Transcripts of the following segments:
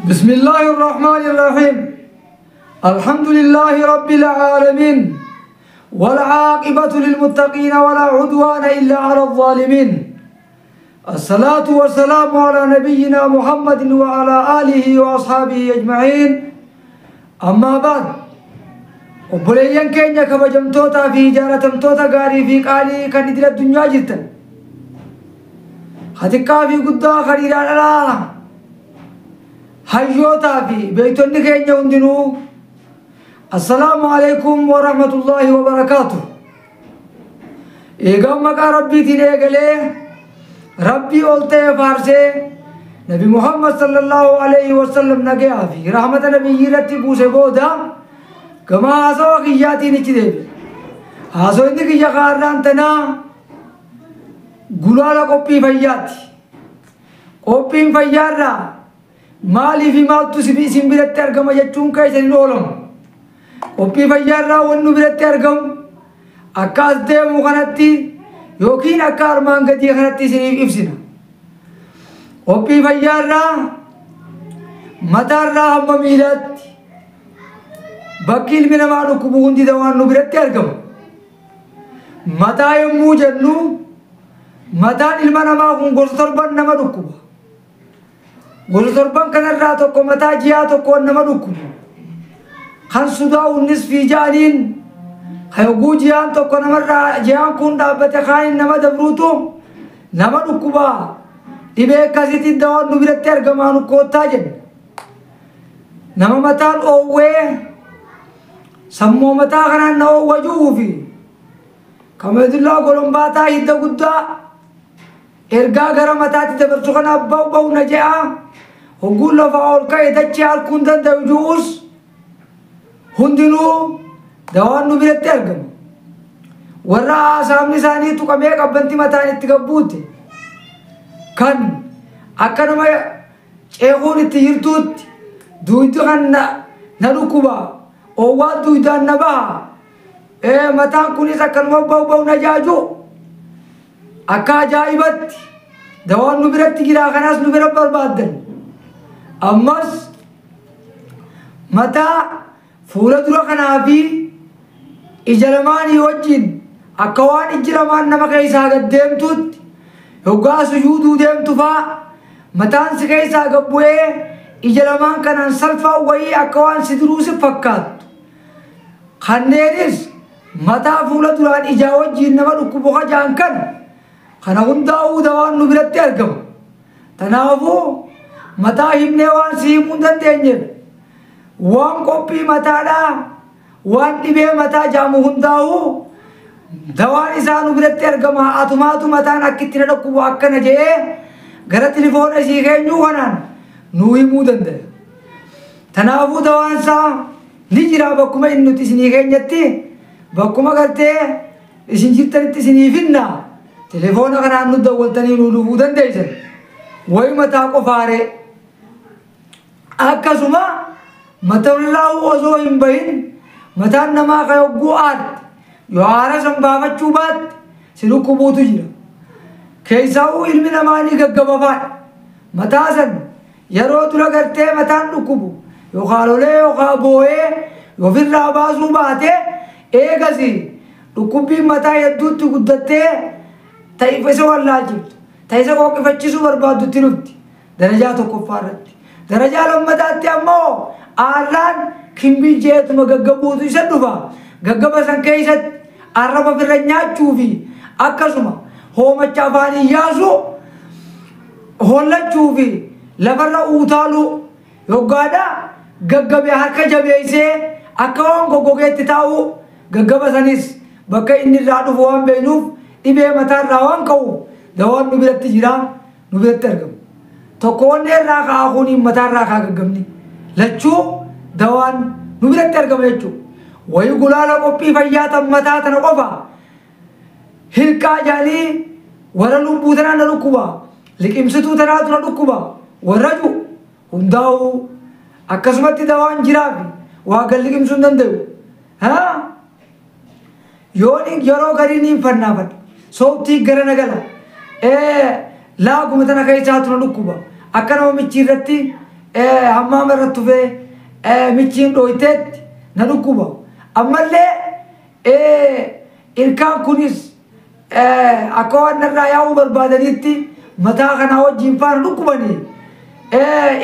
بسم الله الرحمن الرحيم. الحمد لله رب العالمين، والعاقبة للمتقين ولا عدوان إلا على الظالمين. الصلاة والسلام على نبينا محمد وعلى آله وأصحابه أجمعين. أما بعد، obboleeyyan keenya kabajamtootaa fi jaalatamtoota gaarii fi qaalii kan idil addunyaa jirtan, xiqqaa fi guddaa, kan dhiiraa dhalaa, hayyootaa fi beektonni keenya hundinuu, assalaamu alaikum warahmatullaahi wabarakaatu. Eegaan maqaa Rabbiitiin eegalee, Rabbii ol ta'e faarsee, Nabi Muhammad sallallahu alaihi wasallam nagayaa fi rahmata nabiyyi irratti buuse booda gama haasawa kiyyaatiin ichi deebi. Haasawni kiyya kaarraan tanaa gulaala qophii fayyaati. Qophiin fayyaarraa maalii fi maaltu isin biratti argama jechuun keessan hin oolamu. Qophii fayyaarraa wanni nu biratti argamu akka as deemu kanatti yookiin akka armaan gadii kanatti isiniif ibsina. Qophii fayyaarraa mataarraa hamma miilaatti bakki ilmi namaa dhukkubu hundi dawaan nu biratti argama. Mataa yommuu jennu, mataan ilma namaa kun gosa torban nama dhukkuba. Gosa torban kanarraa tokko mataa ji'aa tokkoon nama dhukkubu. Kan sudaa'uunis fi ja'aniin yogguu ji'aan tokko namarraa ji'aan kun dhaabbate kaaniin nama dabruutu nama dhukkuba. Dhibee akkasiitiin dawaan nu biratti argamaa nu koottaa jenna. Nama mataan oowwee sammuu mataa kanaan na oowwa ju'uu fi kameedullaa golombaataa hidda guddaa ergaa gara mataatti dabarsu kanaaf ba'u ba'u na je'a, hogguun lafaa ol ka'e dachee halkuun danda'u ju'us hundinuu dawaan nu biratti argama. Warra haasaamni isaanii tuqamee qabbanti mataan itti gabbuute, kan akka nama ceekuun itti jirtuutti duudi kan na dhukkuba, oowwaan duudaan na baha, mataan kunis akkanuma ba'u ba'u na jaaju, akka ajaa'ibatti dawaan nu biratti jira, kanaas nu bira barbaaddan. Ammas mataa fuula dura kanaa fi ija lamaanii wajjin akka waan ijji lamaan nama keessaa gad deemtutti yoggaa sujuuduu deemtu faa mataan si keessaa gad bu'ee ija lamaan kanaan salphaa wayii akka waan si duruu si fakkaattu. Kanneenis mataa fuula duraan ijaa wajjin nama dhukkubu hajaan kan kana hundaa'uu dawaan nu biratti argama. Kanaafuu mataa himnee waan si himuu hin dandeenyeef, waan qophii mataadhaa, waan dhibee mataa jaamu hundaa'uu dawaan isaa nu biratti argama. Atumaatu mataan akkitti na dhukkubu akkana jedhee gara tilifoona isii keenyuu kanaan nuu himuu danda'a. Kanaafuu dawaan isaa ni jira, bakkuma inni nuti isinii keenyatti, bakkuma gartee isin jirtanitti isinii finna, tilifoona kanaan nu dawwaltanii nu dhufuu dandeessan. Wayi mataa qofaaree, akkasuma matarraa osoo hin bahin mataan namaa kan yogguu aarte yoo aara san baafachuu baatte si dhukkubuutu jira. Keessaa'uu ilmi namaa ni gaggabafaadha. Mataa san yeroo dura gartee mataan dhukkubu yookaan lolee yookaan boo'ee ofirraa baasuu baate, eegasi dhukkubbiin mataa hedduutti guddattee ta'e isa wallaalchiftu, ta'e isa qooqifachiisuu barbaaddutti dhufti. Darajaa tokkoffaa irratti. Darajaa lammataatti ammoo aarraan kimbii jeetuma gaggabuutu isa dhufa. Gaggaba san keessatti arraba ofirra nyaachuu fi akkasuma hoomacha afaanii yaasuu, hollachuu fi lafarra utaaluu, yoggaadha gaggabe harka jabeessee akka waan goggogeetti taa'u, gaggaba sanis bakka inni irraa dhufu waan beeknuuf, dhibee mataarraa waan ka'u dawaan nu biratti jira, nu biratti argamu. Tokko onnee irraa ka'a, kuni mataarraa ka'a gaggabni. Lachuu dawaan nu biratti argama jechuudha. Wayi gulaala qophii fayyaa tan mataa tana qofa hirqaa jaalii warra lubbuu tanaa na dhukkuba, liqimsituu tanaatu na dhukkuba warra ju hundaa'u akkasumatti dawaan jiraafi waa gad liqimsuu hin danda'u. Yoon yeroo garii ni fannaafadha. Sooftii gara na gala. Laaguma tana keessaatu na dhukkuba. Akka nama michii irratti Hammaama irratti tufee michiin dhooyteetti na dhukkuba. Ammallee ilkaan kunis akka waan narraa yaa'uu barbaadanitti mataa kanaa wajjin faana dhukkubanii.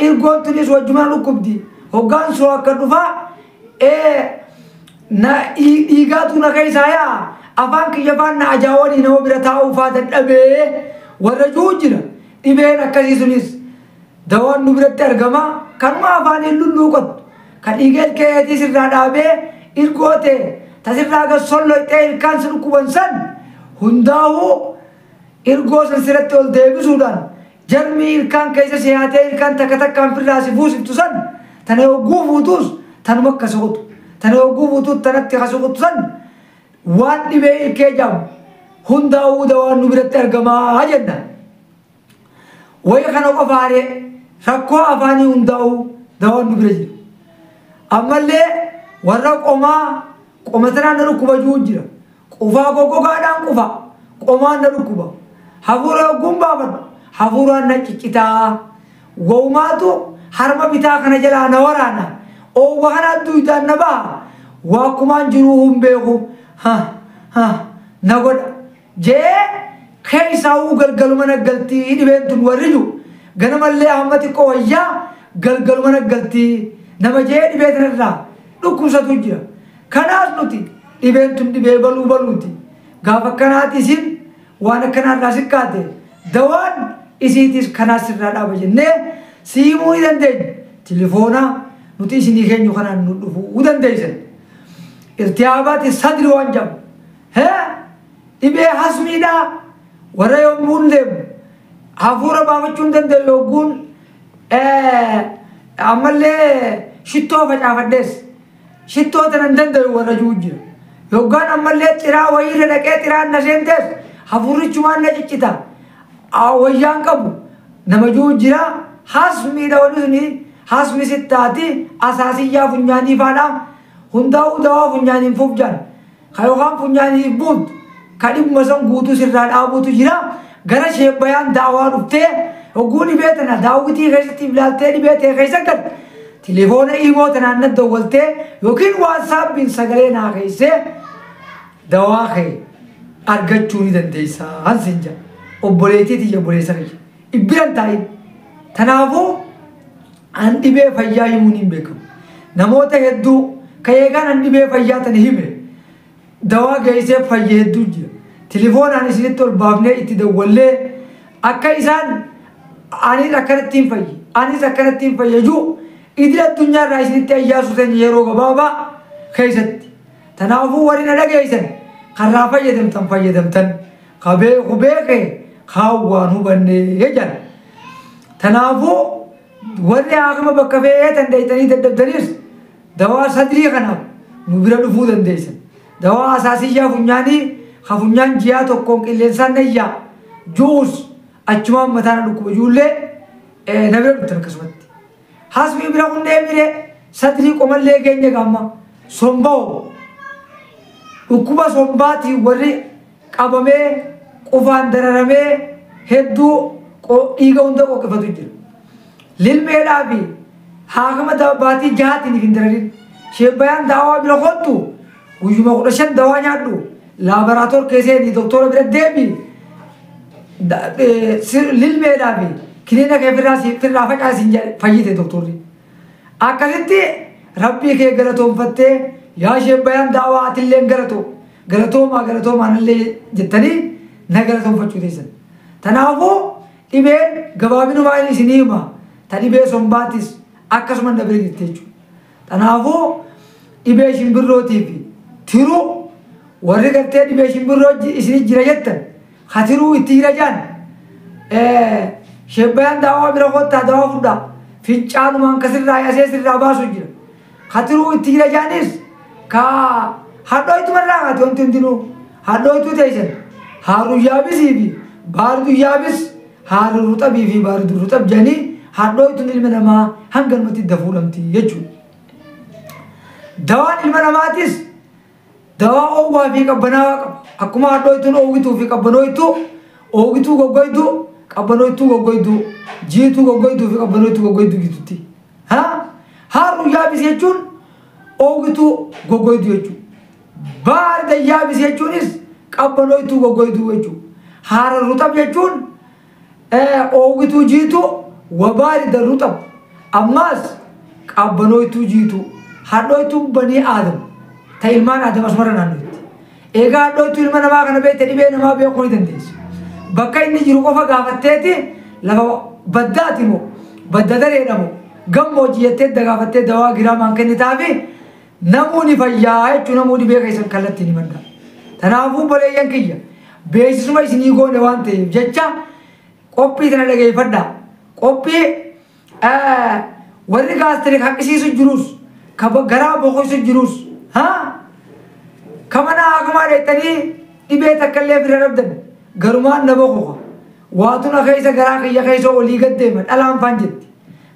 Irgoon tunis wajjuma na dhukkubdi. Hoggaan soo akka dhufaa dhiigaatu na keessaa yaa'a. Afaan kiyya faan na ajaa'anii nama bira taa'uu faa dadhabee warra jiru jira. Dhibeen akkasii sunis dawaan nu biratti argama. Kanuma afaaniin lulluuqattu. Kan dhiiga ilkeetii sirraa dhaabee irgoo ta'e tasirraa gad solloyxee ilkaan si dhukkuban san hundaa'uu irgoo san sirratti ol deebisuudhaan jarmii ilkaan keessa si haatee ilkaan takka takkaan firraa si fuusiftu san tana yogguu fuutus tanuma akka soqotu tana yogguu fuutus tanatti akka soqotu san waan dhibee ilkee jedhamu hundaa'uu dawaan nu biratti argamaa jenna. Wayi kana qofaaree rakkoo afaanii hundaa'uu dawaan nu bira jira. Ammallee warra qomaa qomatanaan na dhukkuba jiru jira. Qufaa goggogaadhaan qufa qomaan na dhukkuba. Hafuura yogguun baafadhu hafuuraan na ciccitaa. Wawumaatu harma bitaa kana jalaa na waraana. Oowwa kanaan duudaan na baha. Waaqqumaan jiruu hin beeku. Ha ha na godha. Jee keessaawuu galgaluma naggaltii dhibeen tun warri jiru. Ganamallee hamma xiqqoo wayyaa galgaluma naggaltii nama jee dhibee tanarraa dhukkubsatu jira. Kanaas nuti dhibeen tun dhibee baluu baluuti. Gaafa akkanaati isin waan akkanaarraa siqqaate dawaan isiitis kanaas sirraa dhaaba jennee siimuu ni dandeenya. Tilifoona nuti isinii keenyu kanaan nu dhufuu dandeessan. Irtiyaabaati sadri waan jedhamu. Dhibee hasmiidhaa warra yommuu deemu hafuura baafachuu hin dandeenye yogguun ammallee shittoo facaafadhees shittoo tana hin danda'u warra jiru jira. Yoggaan ammallee xiraa wayiirra dhaqee xiraan na seentees hafuurrichumaan na ciccita. Wayyaan qabu nama jiru jira. Hasmiidha wanni suni hasmi sittaati asaasiyyaa funyaanii faadha. Hundaa'uu dawaa funyaaniin fuuf jaan. Ka yookaan funyaaniif buutu ka dhibuma san guutuu sirraa dhaabuutu jira. Gara sheebbayaan daawaa dhuftee hogguu dhibee tana daawwitii keessatti ilaaltee dhibee ta'e keessa gal tilifoona imoo tanaan na dawwaltee yookiin waatsaappiin sagalee naa keessee dawaa kee argachuu ni dandeessaa hansin jedha. Obboleettii tiyya obboleessa kiyya. Ibbiran taa'in. Kanaafuu an dhibee fayyaa himuun hin beekamu. Namoota hedduu ka eegaan an dhibee fayyaa tana hime dawaa geessee fayya hedduu jira. Tilifoonaan isinitti ol baafnee itti dawwallee akka isaan anis akkanatti hin fayye anis akkanatti hin fayye jiru idil addunyaarraa isinitti ayyaasu teenya yeroo gabaabaa keessatti. Kanaafuu warri na dhageessan karraa fayyadamtan fayyadamtan ka beeku beeke kaan waan hubannee jedhan. Kanaafuu warri haakima bakka fe'eetan dheeytanii dadhabdanis dawaa sadrii kanaaf nu bira dhufuu dandeessan. Dawaa asaasiyyaa funyaanii ka funyaan jiyaa tokkoon qilleensaan nayyaa juus achumaan mataa na dhukkuba ijoollee na bira dhuftan akkasumatti. Hasmii bira hundee miree sadrii qomallee keenya gaamma somba'oo dhukkuba sombaatiin warri qabamee qufaan dararamee hedduu dhiiga hunda qoqqifatu jira. Lilmeedhaa fi haakama baatii jahaatiin hin dararin. Sheebbayaan daawaa bira kottu guyyuma 15 dawaa nyaadhu laaboraatoor keessee doktora bira deemi lilmeedhaa fi kiniina kee firraa facaasiin fayyite doktorri. Akkasitti rabbii kee galatoonfattee yaa sheebbayaan daawaa atillee galatoo galatoomaa galatoomaan illee jettanii na galatoonfachuu teessan. Kanaafuu dhibeen gabaabinumaa inni isinii hima ta dhibee sombaatis akkasuma na bira jirti jechuudha. Kanaafuu dhibee shimbirrootii fi tiruu warri gartee dhibee shimbirroo isinii jira jettan ha tiruu itti jira jaan sheebbayaan daawaa bira kottaa dawaa fudhaa fincaanumaan kasirraa yaasee sirraa baasu jira. Ha tiruu itti jira jaanis ka hadhooytumarraa kaati wanti hundinuu hadhooytuu teessan haaruu yaabisii fi baarduu yaabis haaruu ruxabii fi baarduu ruxab jedhanii hadhooytuun ilma namaa hanga namatti dafuudhamti jechuudha. Dawaan ilma namaatis dawaa oowwaa fi qabbanaawaa qaba. Akkuma hadhooytuun oowwituu fi qabbanooytuu, oowwituu goggoytuu, qabbanooytuu goggoytuu, jiituu goggoytuu fi qabbanooytuu goggoytuu gidduutti. Haarru yaabis jechuun oogituu goggoytu jechuudha. Baarida yaabis jechuunis qabbanooytuu goggoytuu jechuudha. Haara ruxab jechuun oogituu jiitu wabaarida ruxab ammaas qabbanooytuu jiitu hadhooytuun banii aadam ta ilmaan aadam asumarra naannotti. Egaa hadhooytuu ilma namaa kana beekte dhibee namaa beekuu ni dandeessu. Bakka inni jiru qofa gaafatteeti lafa baddaati moo badda dareedha moo gammoojji jettee gaafattee dawaa giraamaan kennitaafi namoonni fayyaa jechuun namoonni dhibee keessan kallattiin himanna. Kanaafuu baleeyyan kiyya beeksisuma isinii goone waan ta'eef jecha qophii tana dhageeffadhaa. Qophii warri gaastirik haqqisiisu jirus garaa boqochiisu jirus ka mana hakumaa dheettanii dhibee takka illee fira dhabdan garumaan na boqoqa. Waatuna keessa garaa kiyya keessa olii gad deema dhalaan faan jetti.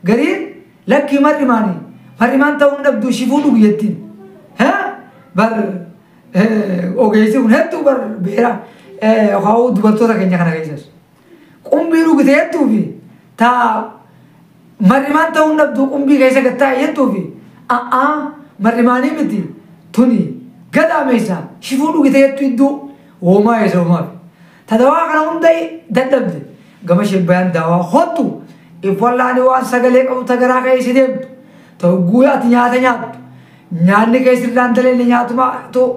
Gariin lakkii mar'imaanii mar'imaan ta'uu hin dhabdu shifuu dhugu jettiin. Bar ogeessi kun hedduu bar beera yookaan dubartoota keenya kana keessas. Qumbii dhugite jettuu fi taa mar'imaan ta'uu hin dhabdu qumbii keessa gad taa'e jettuu fi mar'imaanii miti tuni gadaameessa shifuu dhugite jettu iddoo hoomaa eessa hoomaa. Tadawaa kana hunda dadhabde gama shibbayaan daawaa hottu ifollaani waan sagalee qabu ta garaa keessa deemtu ta guyyoo ati nyaata nyaattu nyaanni keessa irraan dalelle nyaatuma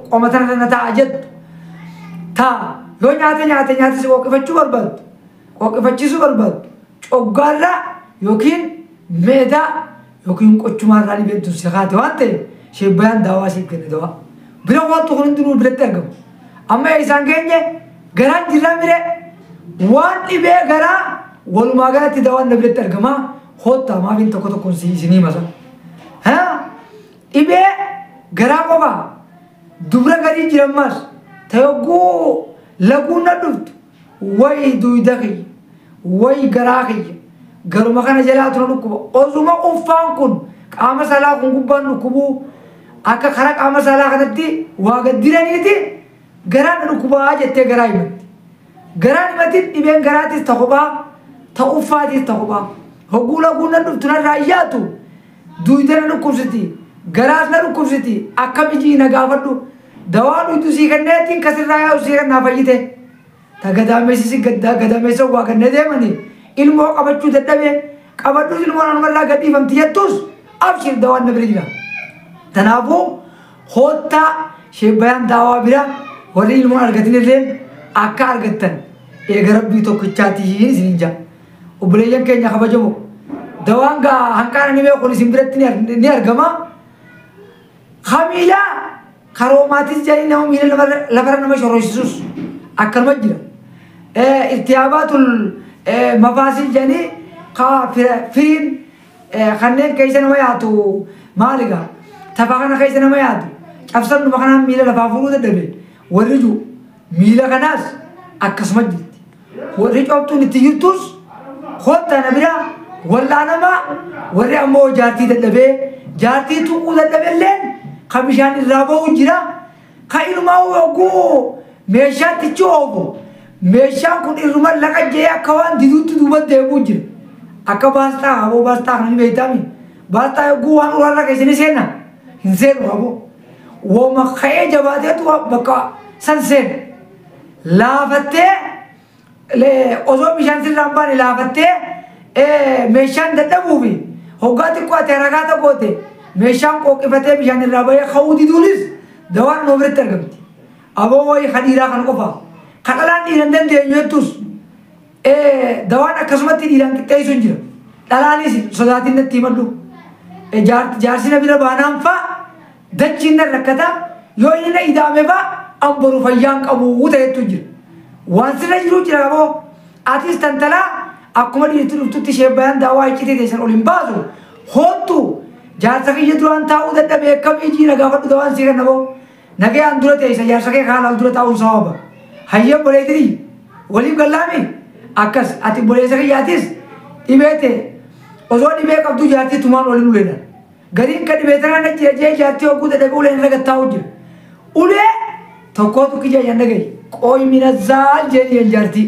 qoma tana na ta'a jettu ta yoo nyaata nyaate nyaata si qoqqifachuu barbaaddu qoqqifachiisuu barbaaddu coggaarraa yookiin meedaa yookiin qochumaarraa dhibeen tun si kaate waan ta'eef shibbayaan daawaa siif kenne dawaa bira wantu kun hundinuu biratti argamu amma isaan keenye garaan jirra mire waan dhibee garaa walumaa galatti dawaan na biratti argamaa hotta maafiin tokko tokkoon isinii masa. Dhibee garaa qofaa dubra garii jiran maas tayogguu laguun na dhuftu wayi duyda kiyya wayi garaa kiyya garuma kana jalaatu na dhukkuba osuma uffaan kun qaama saalaa kun gubbaan dhukkubuu akka karaa qaama saalaa kanatti waa gaddiraniiti garaan na dhukkubaa jettee garaa himatti. Garaan himatiin dhibeen garaatis ta kophaa ta uffaatis ta kophaa. Hogguu laguun na dhuftu narraa iyyaatu duyda na dhukkubsiti garaas na dhukkubsiti akka bijii na gaafadhu dawaa dhuydu sii kenneetiin kasirraa yaa'u sii kennaa fayyite. Ta gadaameessi gadaameessa waa kennee deemanii ilmoo qabachuu dadhabee qabadhus ilmoo nanumarraa gadhiifamti jettus abshir dawaan na bira jira. Kanaafuu hoottaa sheebbayaan daawaa bira warri ilmoon argatin illee akka argattan eega rabbii tokkichaatiin isiniin jaa. Obboleeyyan keenya kabajamoo dawaan gaa hanqaana ni beeku isin biratti ni argama. Kamiila karoomaatis jedhanii nama miila lafarra nama shororsiisus akkanuma jira. Irtiyaabaatul mafaasil jedhanii firiin kanneen keessa nama yaatu maaligaa tafa kana keessa nama yaatu cabsannuma kanaan miila lafaa fuudhuu dadhabe warri jiru miila kanaas akkasuma jirti. Warri cobtuun itti jirtus hotta na bira wallaanamaa warri ammoo jaartii dadhabee jaartii tuquu dadhabelleen ka bishaan irraa ba'u jira ka ilumaa yogguu meeshaatti oofu meeshaan kun irruma laqa jee akka waan diduutti duuba deemuu jira. Akka baasxaa haboo baasxaa kana ni beektaami. Baasxaa yogguu waan uraarra keessa ni seenna hin seenu haboo. Wooma ka'ee jabaateetu bakka san seena. Laafattee osoo bishaan sirraa hin baane laafattee meeshaan dadhabuufi hoggaa xiqqoo ati harakaata goote meeshaan qooqifatee bishaan irraa bahee ka'uu diduunis dawaan nuu biratti argamti. Aboo wayii ka dhiiraa kan qofaa. Ka dhalaan dhiira hin dandeenyu jettus dawaan akkasumatti dhiiraan qixxeessu hin jira. Dhalaanis sodaatiin natti himadhu. Jaarsi na bira baanaan fa'a dachiin na rakkata yoo inni na idaame fa'a an boru fayyaan qabu ta'etu jira. Waan sirra jiru jira aboo atis tantalaa akkuma dhiirti dhuftutti sheebbayaan daawaa icciitee teessan ol hin baasu hoottu jaarsa kiyya duraan taa'uu dadhabee akkam ijii na gaafadhu dawaan sii kenna boo nagayaan dura teessa jaarsa kee kaalaal dura taa'uun sababa. Hayyee obboleettii waliif gallaami akkas ati obboleessa kiyyaatis dhibee ta'e osoo dhibee qabdu jaartii tumaan waliin uleedha. Gariin ka dhibee tanaan na jira jee jaartii hogguu dadhabee uleen irra gattaa'u jira. Ulee tokkootu kiyya yan dhagaye qooyi minazzaal jedheen jaartii.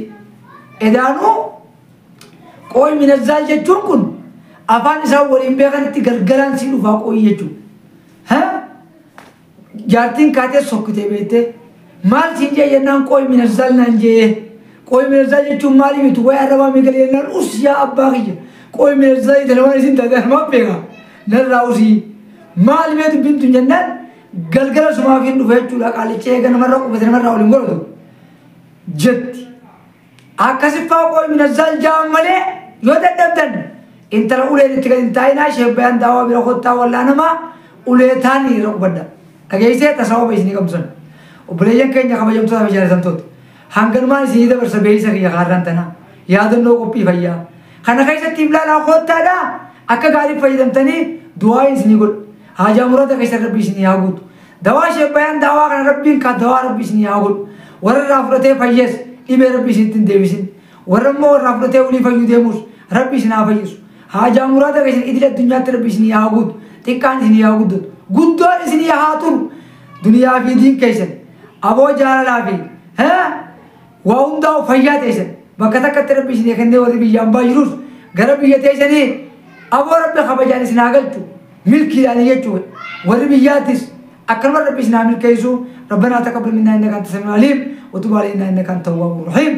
Edaanuu qooyi minazzaal jechuun kun Afaan isaan waliin beekanitti galgalaan si dhufaa qooyi jechuudha. Jaartiin kaatee sokkitee beektee maal siin jee jennaan qooyi minazzaal naan jee. Qooyi minazzaal jechuun maali miti wayi arrabaa miigalee jennaan us yaa abbaa kiyya. Qooyi minazzaal jedhama waan isin taate armaan beeka. Narraa usii maali mee dubbiin tun jennaan galgala sumaaf hin dhufe jechuudha qaalicha eega namarra qubate namarraa waliin godhatu jetti. Akkasiffaa qooyi minazzaal ja'an malee yoo dadhabdan intala uleen itti gadi hin taa'inaa sheebbayaan daawaa bira kottaa wallaa namaa ulee taanii irra qubadha. Dhageessee tasawaba isinii qabdu sana. Obboleeyyan keenya kabajamtoota fi jaalatamtoota. Hanganumaan isinii dabarsa beeksisa kiyya kaarraan tanaa. Yaadannoo qophii fayyaa. Kana keessatti ilaalaa kottaadhaa akka gaarii fayyadamtanii du'aa isinii godhu. Haajaa murata keessa rabbi isinii haa guutu. Dawaa sheebbayaan daawaa kana rabbiin ka dawaa rabbi isinii haa godhu. Warra irraa fudhatee fayyees dhibee rabbi isinitti hin deebisin. Warra immoo warraa fudhatee olii fayyuu deemus rabbi isin haa fayyisu. Haajaa murata keessan idil addunyaatti rabbi isinii haa guutu. Xiqqaan isinii haa guddatu. Guddoon isinii haa turu. Duniyaa fi diin keessan. Aboo jaalalaa fi waa hundaa'u fayyaa teessan. Bakka takkatti rabbi isinii kennee warri biyya ambaa jirus gara biyya teessanii aboo rabbi kabajaan isin haa galchu. Milkiidhaan jechuudha. Warri biyyaattis akkanuma rabbi isin haa milkeessu. ربنا تقبل منا انك انت السميع العليم وتب علينا انك انت التواب الرحيم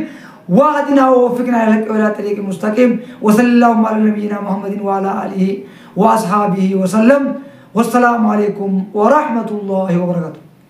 واهدنا ووفقنا الى طريق المستقيم وصلى اللهم على نبينا محمد وعلى اله واصحابه وسلم والسلام عليكم ورحمه الله وبركاته.